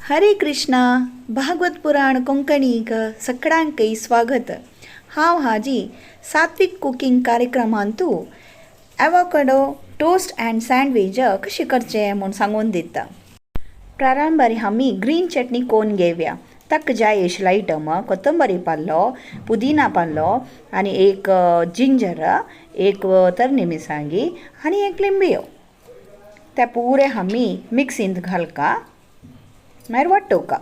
हरे कृष्णा. भागवत पुराण कोंकणीक सगळ्यांकय स्वागत. हांव हाजी सात्विक कुकिंग कार्यक्रमांतु एवोकाडो टोस्ट अँड सँडविच कशें करचें म्हूण सांगून दिता. प्रारंभारी आमी ग्रीन चटणी कोन घेवया. ताका जाय आशिल्ले आयटम कोथंबरी पालो, पुदिना पालो आनी एक जिंजर, एक तरणी मिरसांगी आनी एक लिंबियो. ते पुरे आमी मिक्सींत घालका, मागीर वांटोवका.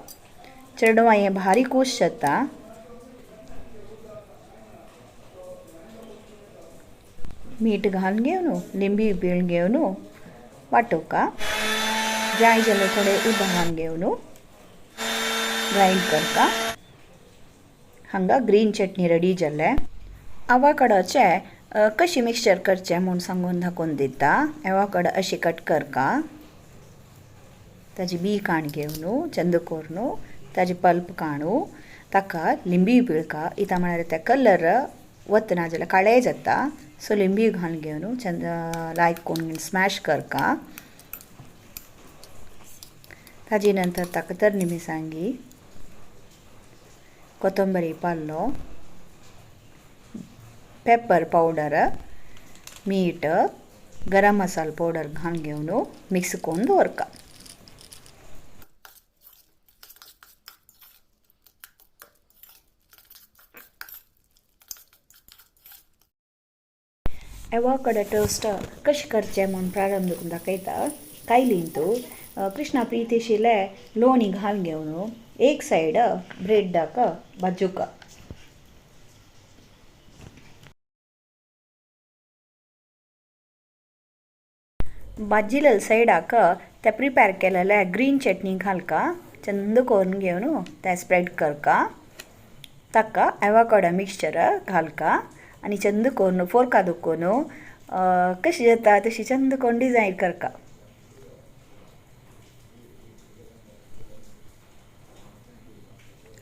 चेडवां हें भारी खूश जाता. मीठ घालून घेवन लिंबी पिळून घेवन वांटोवका. जाय जाल्यार थोडें उदक घालून घेवन ग्रायंड करता. हांगा ग्रीन चटणी रेडी जाले. आवाकाडोचे कशें मिक्सचर करचें म्हूण सांगून दाखोवन दिता. एवाकाडो अशें कट करका, ताजी बी काण घेवन चंद करून ताजी पल्प काणू ताका लिंबी पिळका. इता म्हळ्यार ते कलर वतना जाल्यार काळे जाता. सो लिंबी घालून घेवन चंद लायक करून स्मॅश करका. ताजे नंतर ताका तरणी मिरसांगी, कोथंबरी पालो, पेपर पावडर, मीठ, गरम मसाला पावडर घालून घेवन मिक्स करून दवरका. एवाकाडो टोस्ट कशें करचें म्हूण प्रारंभ करून दाखयता. कायलींतू कृष्णा प्रीतिशिले लोणी घालून घेवन एक सायड ब्रेडाक भाजुका. भाजिल्ले सायडाक ते प्रिपेर केलेले ग्रीन चटणी घालका, चंद करून घेवन ते स्प्रेड करका. ताका एवाकाडो मिक्सचर घालका आनी चंद करून फोर्का दुखून कशी जाता तशी चंद करून डिजायन करका.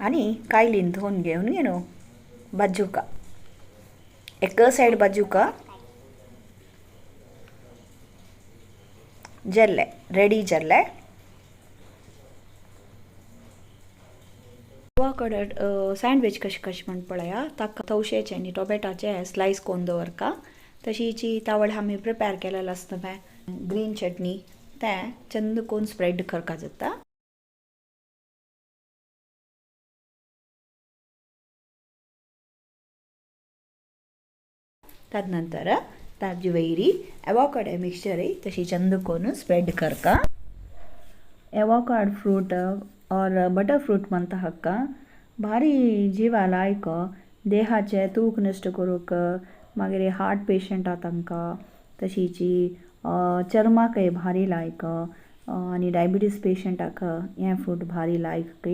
आनी कायलीन धुवन घेवन घेवन भाजुका. एक सायड भाजुका जाल्ले रेडी जाल्ले. एवाकाडो सँडविच कशें कशें म्हण पळया. ताका तवशेचे आनी टोमॅटोचे स्लायस करून दवरका. तशीची तावळ आमी प्रिपेर केलेलो आसता पळय ग्रीन चटणी तें चंद करून स्प्रेड करका जाता. तदनंतर ताजे वयरी एवोकाडो मिक्सचर तशी चंद करून स्प्रेड करका. एवोकाड फ्रूट और बटर फ्रूट म्हणता हाका भारी जिवा लायक, देहाचे तूक नश्ट करूंक, मागीर हार्ट पेशंटा तांकां, तशीची चर्माकय भारी लायक आनी डायबिटीज पेशंटाक हें फ्रूट भारी लायक.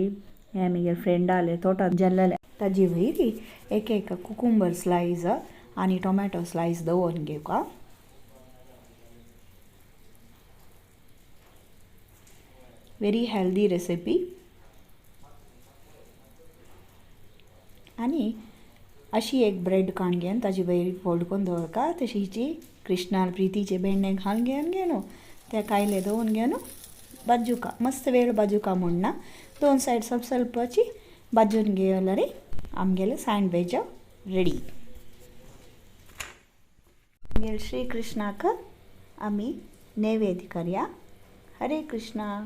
हें मागीर फ्रेंडाले तोटांत जाल्लेलें. ताजी वयरी एक एक कुकुंबर स्लायस आनी टोमॅटो स्लायस दवरून घेवका. Very healthy recipe. आनी अशी एक ब्रेड काण घेवन ताजी वयर फोल्ड करून दवरका. तशीची कृष्णा प्रितीचे बेंडे घालून घेवन घेवन ते कायले दवरून घेवन भाजुका. मस्त वेळ भाजुका म्हूण ना, दोन सायड ಸ್ವಲ್ಪ ಸ್ವಲ್ಪची भाजून घेवल्यार आमगेलें सँडविच रेडी. आमगेले श्री कृष्णाक आमी नैवेद्य करया. हरे कृष्णा.